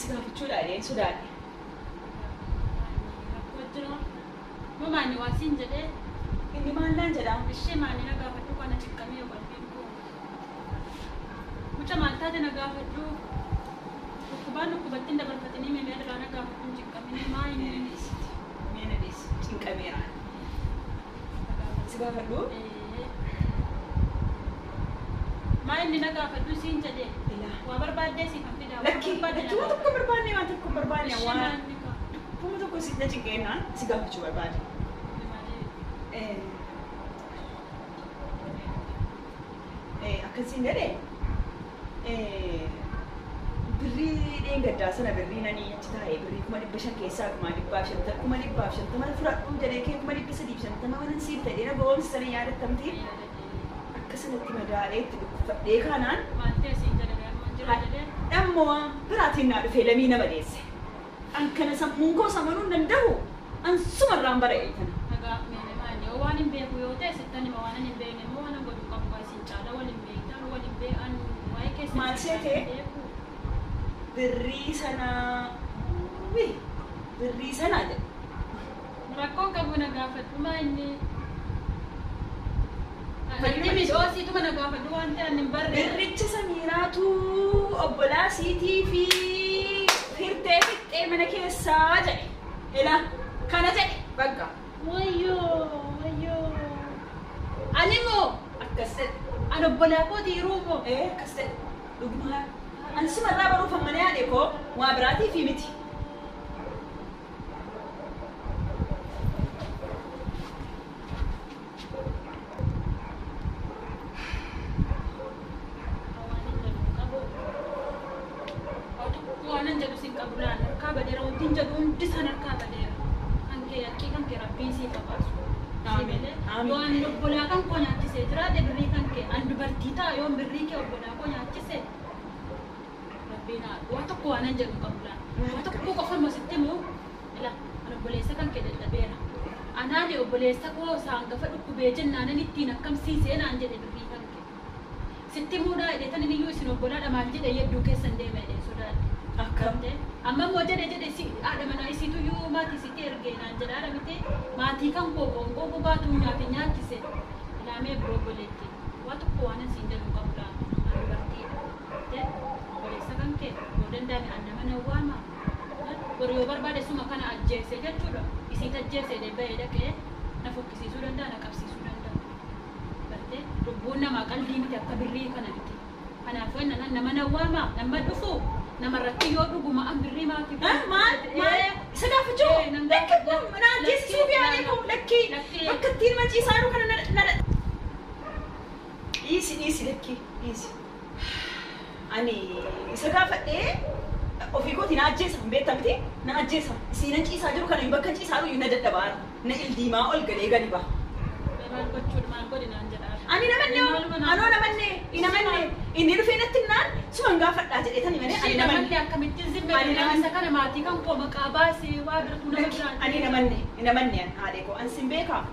Si gaafachuudha jedheen sodaadhe. Rakkoo jira. Moo maanni waa siin jedhee? Inni maal naan jedhaa? Ishee maanni na gaafadhu kana ciqqamee qalbiin koo. Mucha maal taate na gaafadhu. Dhukkubaan dhukkubatti hin dabarfatanii meemee irraa na gaafadhu hin ciqqamine maa Mee na inni. dhiisiti. Mee na dhiisi. Cinqameera. Si gaafadhu? Maa inni na gaafadhu siin jedhee? Ilaa. Waa barbaaddee si kan fidaa. Lakki lakki waan tokko hin barbaanne waan tokko hin barbaanne Ishee waan maanni kaa. kuma tokko si na cinqeennaan si gaafachuu barbaade. Akkasiin jedhe birrii dheengaddaa sana birrii nanii achi taa'ee birrii 500,000 keessaa 550,000 fudhadhu jedhee kee 350,000 manan siif ta'ee na gowwoomsi sana yaadattamti akka sanatti madaa'ee itti dhukkubfadhee kanaan Maal ta'e siin jedhe amma jira jedhee. dhammoo biraatiin naa dhufee lamii nama deesse. An kana sammuun koo samanuu hin danda'u. An sumarraan bara'e kana. Nagaa meeme maanni yoo waan hin beeku yoo ta'e sittan hima waan hin beekne immoo waan godhu qabu gaa isin caala wal hin beektan wal hin beekan waa'ee keessa Maal seete? Birrii sana wii birrii sana jedhe. Rakkoon qabu na gaafadhu maa inni. Fayyuma Ati midhoosiituma na gaafadhu waan ta'e ani hin barre. Birricha Samiiraatu obbolaa siitii fi hirtee fixxee mana keessaa jedhe. Ila kana jedhe bakka. Wayyoo wayyoo. Ani moo Akkas jedhe. ani obbolaa kooti yeroo moo. Akkas jedhe. Dhugumaa. Ani sumarraa baruuf mana yaade koo waa biraatii fi miti. Waan hin jedhu qabu. Waan hin jedhu siin qabu laan harkaa badeera wanti hin jedhu hundi isaan harkaa badeera. Kan kee haqqii kan kee rabbiin sii qabaasu. Amiin. Amiin. Yoo ani obbolaa kan koo nyaachisee jiraate birrii kan kee ani dubartii ta'a yoon birrii kee obbolaa koo nyaachise rabbiin haa waa tokko waan hin jedhu qabu laan. Waa tokko qofa immoo sitti himu ila ani obboleessa kan kee dadhabeera. Anaani obboleessa koo saangafa dhukkubee jennaanan ittiin akkam siisee naan jedhe birrii kan kee. Sitti muudhaa jedhee tan iyyuu isin obbolaadha maal jedhe yedduu keessan deema jedhee sodaadhe. Akkam. Amma immoo jedhe jedhe si haadha manaa isiitu iyyuu maatii sitti ergee naan jedhaadha miti maatii kan koo qoonqoo gogaatu nyaate nyaachise ilaamee biroo obboleetti waa tokko waan hin siin jedhu qabu laa ani dubartiidha. Obboleessa kan kee yoo danda'ame an nama nan waama. Boru yoo barbaade suma kana ajjeese jechuudha isiit ajjeese jedhee bahee dhaqee na fokkisiisuu danda'a na qabsiisuu danda'a. Bartee lubbuun namaa qalbii miti akka birrii kana miti. Kanaafuu inni nama nan waama nama dhufu namarratti yoo dhuguma an birrii maatii. Maal maal isa gaafachuu lakki kun na ajjeesisuuf yaadee kun lakki bakka ittiin maciisaa jiru kana na dhiisi dhiisi lakki dhiisi. Ani isa gaafadhee ofii kooti na ajjeesa hin beektamti na ajjeesa isiinan ciisaa jiru kana bakka ciisaa jiru na dadhabaara na ildiimaa ol galee gadi ba'a. Maal gochuudha maal godhi naan jedhaa. Ani namanne anoo namanne inamanne inni dhufee natti naan suman gaafadhaa jedhee tani malee ani namanne. Namanne akkamittiin zimmee Ani namanne. isa kana maatii kan koo maqaa baasee waa biratu nama Lakki biraan. ani namanne namanne haadhe koo an sin beekaa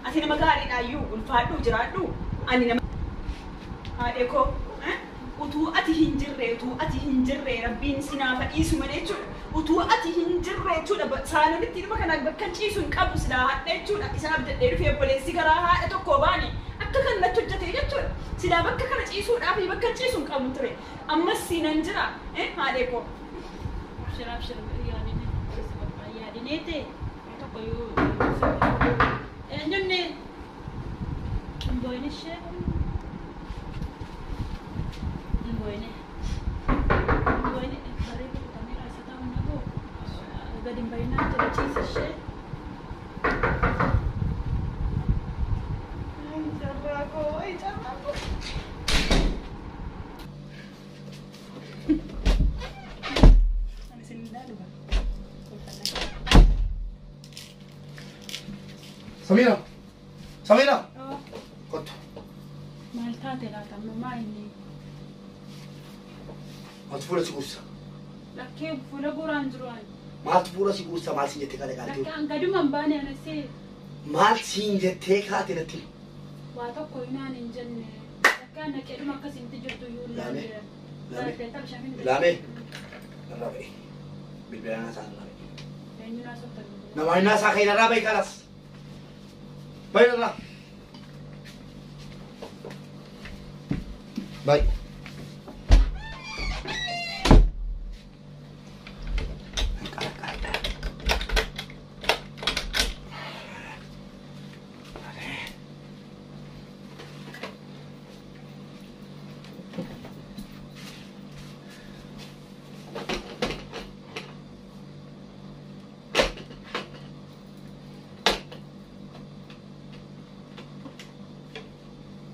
ati nama gaariidhaayyuu ulfaadhu jiraadhu ani nama haadhe koo utuu ati hin jirre utuu ati hin jirre rabbiin sinaafa dhiisu malee jechuudha utuu ati hin jirre jechuudha saalonitti dhuma kana bakka ciisu hin qabu silaa haadha jechuudha isa abdadhee dhufee obboleessi garaa haadha tokko baane akka kan natti hojjete jechuudha silaa bakka kana ciisuudhaaf bakka ciisu hin qabu ture ammas sinan jira haadhe koo. Shiraaf shirba yaadine yaadineete tokko yoo eenyunni hin ishee hin booyine hin booyine baree kutameera isa ta'u nagoo gadi hin bayinaa jedha ciisa ishee. Ay carraa koo ay carraa koo. Ani isin ilaalu ba. Samira! Samira! Kottu. Maal taate laata amma maa inni Maaltu fuula si guursa? lakkee fuula guuraan jiru ani. Maaltu fuula si guursa? Maal siin jettee kaate kaate? Lakkee an gaduma hin baane anasee Maal siin jettee kaate natti himi? waa tokko naan hin jenne lakkee an naqeedhuma akkasitti jirtu iyyuu Laame. ilaalee. Laame. Laame. Irraa ba'e. Bilbilaan isaa irraa ba'i. Eenyuun haasofta bilbila? Namaa inni haasaa kee irraa ba'i kalas. Ba'i irraa. Ba'i.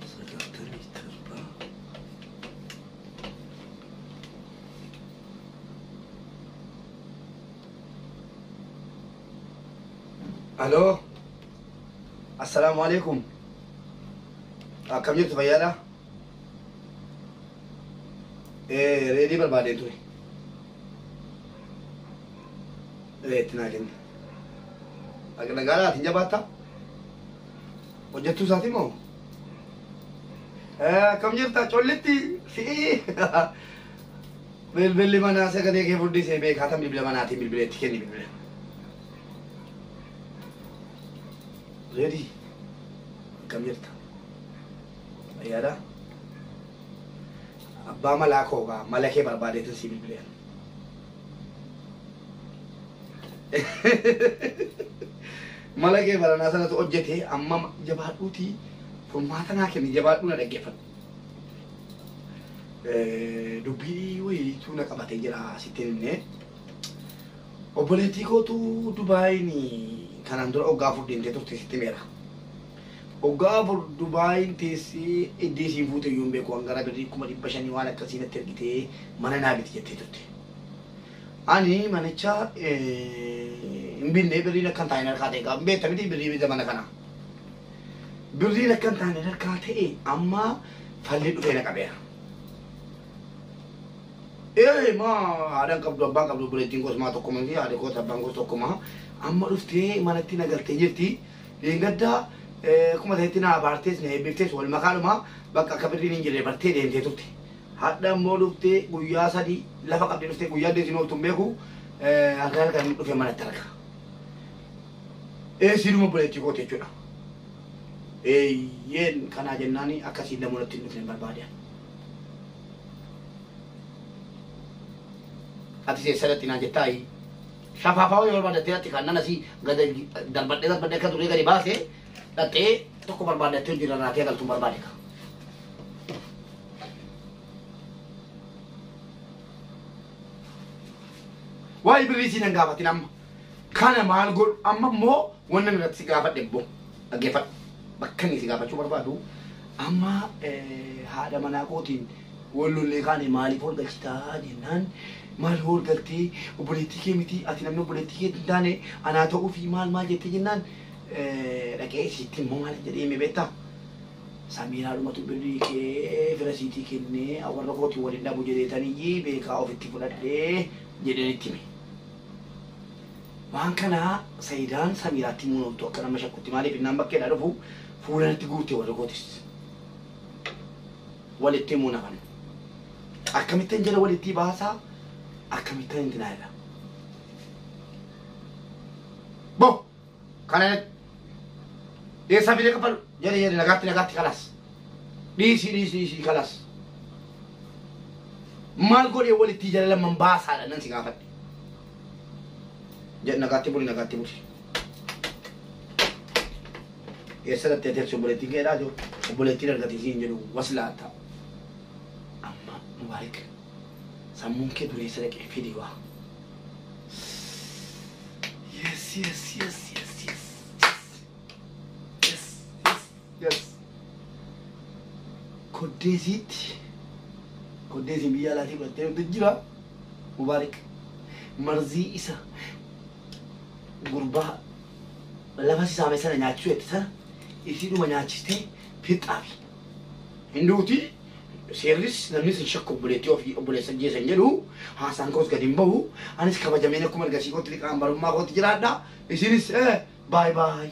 97. Aloo. Assalaamu alaikum. Akkam jirtu fayyaadha? Reedii barbaadeen ture. Itti naa kenni. Akka nagaadhaa ati hin jabaattaa? Hojjettuu isaati moo? Akkam jirta collitti si'ii. Bilbilli manaa sagalee kee furdisee beekaa tan bilbila manaatiin bilbila itti kenni bilbila. Reedii akkam jirta? Fayyaadha? Abbaa malaa koo gaa mala kee barbaadeetin si bilbileen. Mala kee baranaa sanatu hojjete amma jabaadhuutii furmaata naa kenni jabaadhuu na dhaggeeffadhu. Dubbii wayiitu na qabatee jira sitti hin himne. Obboleettii kootu Dubaayin kanaan dura waggaa 4 deemtee turte sitti himeera. Waggaa 4 Dubaayin teessee iddoo isiin fuute iyyuu hin beeku hangara birrii 500,000 waan akkasii natti ergitee mana naa biti jettee turte. Ani manicha hin binne birriin akka hin taane harkaa ta'e hin beekta miti birrii zamana kana. Birriin akka hin taane harkaa ta'e amma falli dhufee na qabeera. Ee maa haadha hin qabdu abbaan qabdu obboleettiin koos maa tokkuma miti haadhi koos abbaan koos tokkuma amma dhuftee manatti na galtee jirti. Leengadda akkuma ta'etti na abaartees na eebbiftees wal makaadhuma bakka akka birriin hin jirre bartee deemtee turte. Hadha immoo dhuftee guyyaa 3 lafa qabdee dhuftee guyyaa deetiin ooltu hin beeku halkan halkan dhufee manatti arga. Ee siinuma obboleettii kooti jechuudha. Eeyyeen kanaa jennaan akkasiin lamuu natti hin dhufne barbaade. Ati seessadatti naan jettaayi. Shafaafaa wayii barbaadattee ati kan nan asii gad darbadhee darbadhee akka durii gadi baase dhaxxee tokko barbaadattee hojii rarraatee galtuun barbaade ka. Waa'ee birrii siin hin gaafatin amma. Kana maal godhu amma immoo wannan irratti si gaafadhe immoo dhaggeeffadhu. Bakka inni si gaafachuu barbaadu amma haadha manaa kootiin wal lollee kaane maaliif ol galchitaa jennaan maal ol galtee obboleettii kee miti ati namni obboleettii kee hin taane anaa ta'uu fi maal maal jettee jennaan dhaqee isiitti immoo maal jedhee hime beektaa? Samiiraa dhumatu birrii kee fira siitii kennee warra kootiin waliin dhabu jedheetaniyyii beekaa ofitti fudhadhee jedheen itti hime. Waan kana Sayidaan Samiiraatti himuun ooltu akka nama shakkutti maaliif innaan bakkeedhaa dhufu fuula natti guurte warri kootis. Walitti himuun hafan. Akkamittan jala walitti baasaa akkamittan intinaa jedha. Bo kana eessaa fidee kaffalu jedhe jedhe nagaatti nagaatti kalaas. Dhiisii dhiisii dhiisii kalaas. Maal godhee walitti jala lamman baasaadha nan si gaafadhe. Jedhe nagaatti buli nagaatti buli. Eessa dhattee teessu obboleettiin keedhaa jiru obboleettiin argate siin jedhu waslaata. Amma Mubaarik sammuun kee dureessa dhaqee fidi waa. Yes yes yes yes yes yes yes yes. Koddeesiitti koddeesiin biyya alaatii fudhattee dhufte jira Mubaarik marzii isa gurbaa lafa sisaame sana nyaachisuu jette sana isiidhuma nyaachistee fixxaafi. Hin duuti seerris namnis hin shakku obboleettii ofii obboleessa ajjeesan jedhu haasaan koos gadi hin bahu anis kabajameen akkuma ergasii kootti liqaan barummaa kootti jiraadha isinis baay baay.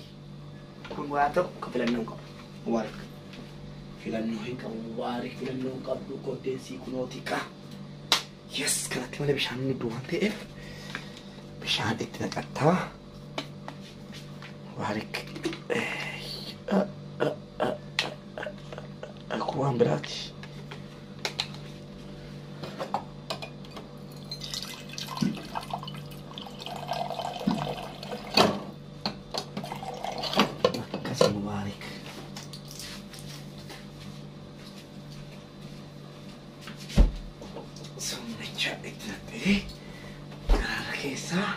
Kun waa ta'u ka filannoo hin qabu Mubaarik. Filannoo hin qabu Mubaarik filannoo hin qabdu koddeensii kunooti ka. Yes kanatti malee bishaan hin dhugdu waan ta'eef. Bishaan itti naqattaa. Mubaarik. Kun waan biraati. Akkasi Mubaarik. Sumnicha itti naqxee garaara keessaa.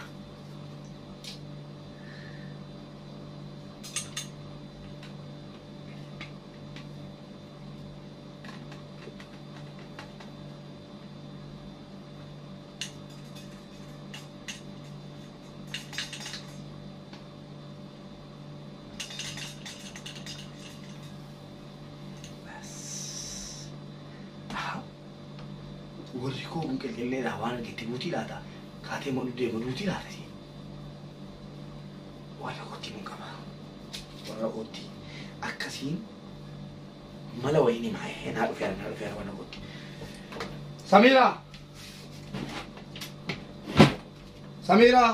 Warri koo kun qilqilleedha waan argetti buutii laata? Kaatee ma dhugdee ma duutii laata? Warra kootti mun qaba. Warra kootti akkasiin mala wayii ni maayee naa dhufeera naa dhufeera warra kootti. Samiira! Samiira!